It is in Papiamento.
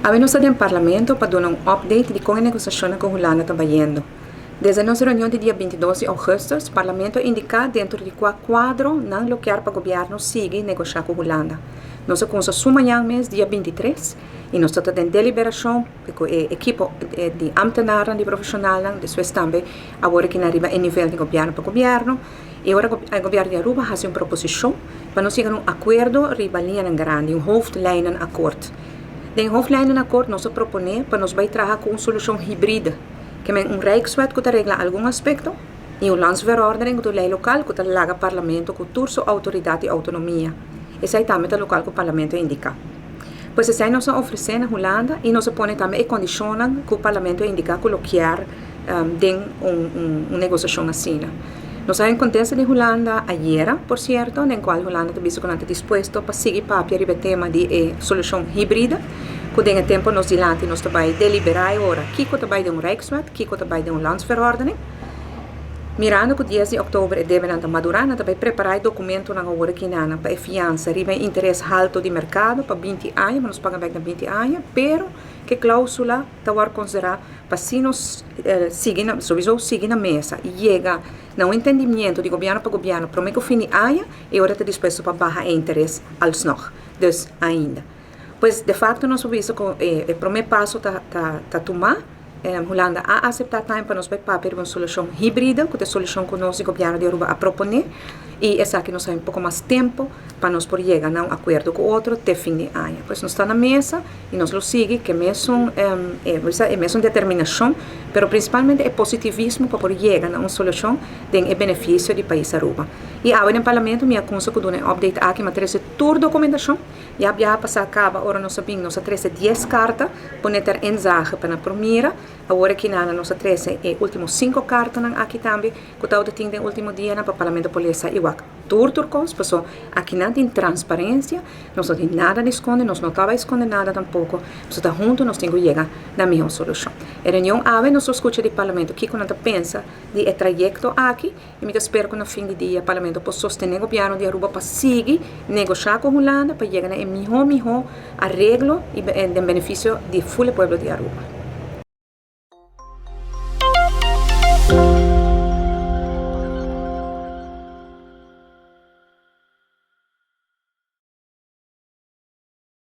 Awe nos ta den Parlamento pa duna un update di con e negociacionnan cu Hulanda ta bayendo. Desde nos reunion di dia 22 di augustus, Parlamento a indica dentro di cua cuadro nan lo kier pa Gobierno sigui negocia cu Hulanda. Nos a cunsa su mañan mes, dia 23, y nos ta ta den deliberacion cu e ekipo di ambtenarnan, di profesionalnan, despues tambe awor aki nan riba e nivel di Gobierno pa Gobierno. Y ora e Gobierno di Aruba haci un proposicion pa nos yega na un acuerdo riba liñanan grandi, un hoofdlijnenakkoord. Den hoofdlijnenakkoord nos a propone pa nos bay traha cu un solucion hibride, ke men un Rijkswet cu ta regla algun aspecto y un landsverordening cu ta un ley local cu ta laga Parlamento cu tur su autoridad y autonomia. Esey tambe ta local cu Parlamento a indica. Pues esey nos a ofrece na Hulanda y nos a pone tambe e condicionnan cu Parlamento a indica cu lo kier den un negociacion asina. Nos a haña contesta di Hulanda ayera, por cierto, den cual Hulanda ta bisa cu nan ta dispuesto pa sigui papia riba e tema di e solucion hibrida, cu den e tempo nos dilanti nos ta bay delibera e ora kico ta bay den un Rijkswet, kico ta bay den un Landsverordening. Mirando cu dies di october e debenan ta madura, nan ta bay prepara e documentonan awor aki nan pa e fiansa riba e interes halto di mercado pa 20 aña, pa nos paga bek na 20 aña, pero cu e clausula ta wòrdu konsiderá pa si nos sigui na souiso sigui na mesa i yega na un entendimiento di gobièrnu pa gobièrnu promé ku fin di aña e ora ta dispuesto pa baha e interes alsnog, dus ainda. Pues de fakto nos por bisa ku e promé paso ta ta tumá, Hulanda a aseptá tambe pa nos bai papia riba un solushon hibrido ku ta e solushon ku nos di gobièrnu di Aruba a proponé i esaki nos a un poko mas tempu pa nos por yega na un akuerdo ku otro te fin di aña. Pues nos ta na mesa. I nos lo sigui ku e mesun e mesun determinashon, pero prinsipalmente e positivismo pa por yega na un solushon den e benefisio di pais Aruba. I awe den Parlamento mi a kunsa ku duna e update aki, mi a trese tur dokumentashon. Ya biaha pasá kaba ora nos a bin nos a trese dies karta pone ter inzage pa nan por mira. Awor aki nan nos a trese e ultimo sinku kartanan aki tambe ku tabata tin den ultimo dianan pa Parlamento por lesa i wak. Tur tur kos, paso akinan tin transparencia, nos no tin nada di skonde, nos no ta bai skonde nada tampoko, paso ta hunto nos tin ku yega na miho solushon. E reunion awe nos lo skucha di Parlamento kiko nan ta pensa di e trayekto aki i mi ta spera ku na fin di dia Parlamento por sostene Gobièrnu di Aruba pa sigui negoshá ku Hulanda pa yega na e miho miho areglo i den benefisio di ful e pueblo di Aruba.